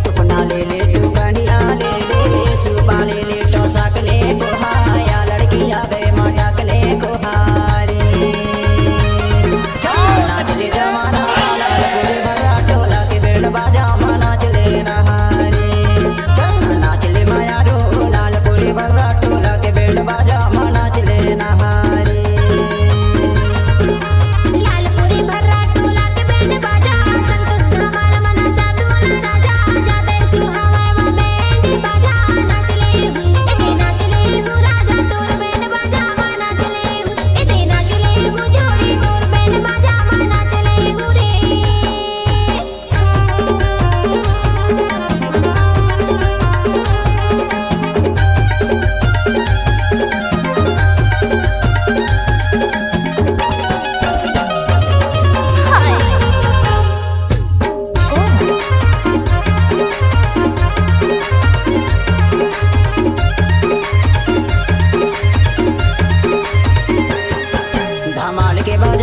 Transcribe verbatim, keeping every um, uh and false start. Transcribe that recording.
टुकना ले ले, टुकनिया ले ले, सुपा ले ले, टोसक ले कोहाया, लड़किया गए मटक ले कोहारी। चल नाच ले जवाना, लालपुरी भर्रा टोला के बैंड बाजा मा नाच ले नहारी। चल नाच ले माया रो, लालपुरी भर्रा टोला के बैंड बाजा मा नाच ले नहारी। लालपुरी भर्रा टोला के बैंड बाजा, संतोष धमाल मना चातुल राजा, जादे सुहावे मा बैंड बाजा, नाच ले हूँ, एदे नाच ले हूँ राजा, तोर बैंड बाजा मा नाच ले हूँ, एदे नाच ले हूँ जोड़ी, तोर बैंड बाजा मा नाच ले हूँ रे। धमाल के बाद